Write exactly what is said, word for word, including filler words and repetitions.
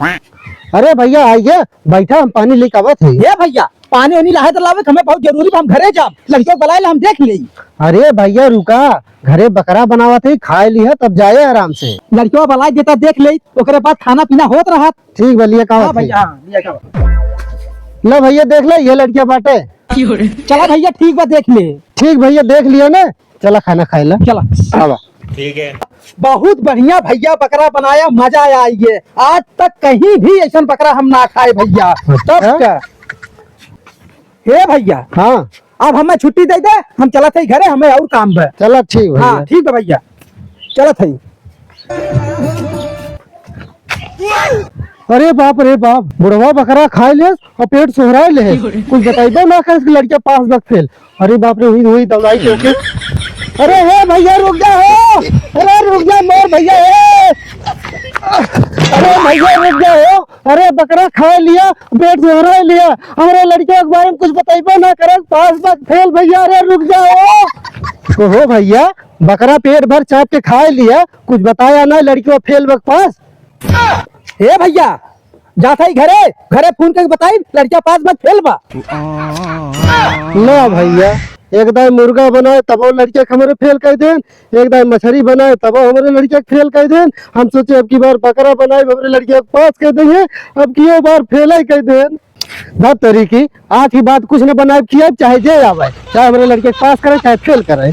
अरे भैया, आइए, बैठा, हम पानी लेके आवत है। ए भैया, पानी ओनी लाहे त लावे, हमें बहुत जरूरी बा, हम घरे जाब, लड़कियो के बुलाए ला, हम देख लेई। अरे भैया, रुका, घरे बकरा बनावत है, खाए लिहा, तब जाए आराम से। लड़कियो बुलाए देता, देख लेई, ओकरे बाद खाना पीना होत रहत। ठीक बा, लिया का हाँ बात है? भैया, हाँ, लिया का बात। ला भैया, देख ले, ये लड़किया बाटे। चला भैया, ठीक बा, देख ले। ठीक भैया, देख लिया ना, चला खाना खाए ला। चला। आवा। ठीक है। बहुत बढ़िया भैया, बकरा बनाया, मजा आया ये। आज तक कहीं भी ऐसन बकरा हम ना खाए भैया। अच्छा। तब का? हे भैया। हाँ। अब हमें छुट्टी दे दे, हम चलत है घरे, हमें और काम बा। चला ठीक भैया। हाँ, ठीक बा भैया, चलत है। अरे बाप रे बाप, बुढ़वा बकरा खाए ले और पेट सोहराए ले। कुछ बताइबे ना कर, लड़किया पास बक फेल। अरे बाप रे, हुई, हुई, दौड़ाई के ओके। अरे हे भैया, रुक जा हो। अरे रुक जा, मोर भैया, हे। अरे भैया, रुक जा हो। अरे बकरा खाए लिया, पेट सोहराए लिया। हमरे लड़किया के बारे में कुछ बताइबे ना करे, पास बक फेल भैया, अरे रुक जा हो। ओहो भैया, बकरा पेट भर चाप के खाए लिया, कुछ बताया ना, लड़किया फेल बक पास। हे भैया, जात हई घरे, घरे फोन करके बताई, लड़किया पास बक फेल बा। ला भैया, एक दाई मुर्गा बनाए तबो लड़किया के हमरे फेल कर देन, एक दाई मछरी बनाए तबो हमरे लड़किया के फेल कर देन। हम सोचे अब की बार बकरा बनाए, हमरे लड़किया के पास कर देंगे, अब की बार फेल ही कर देन। धत तरी की, आज की बाद कुछ न बनाए, किया चाहे जे आवे, चाहे हमरे लड़किया के पास करे, चाहे फेल करे।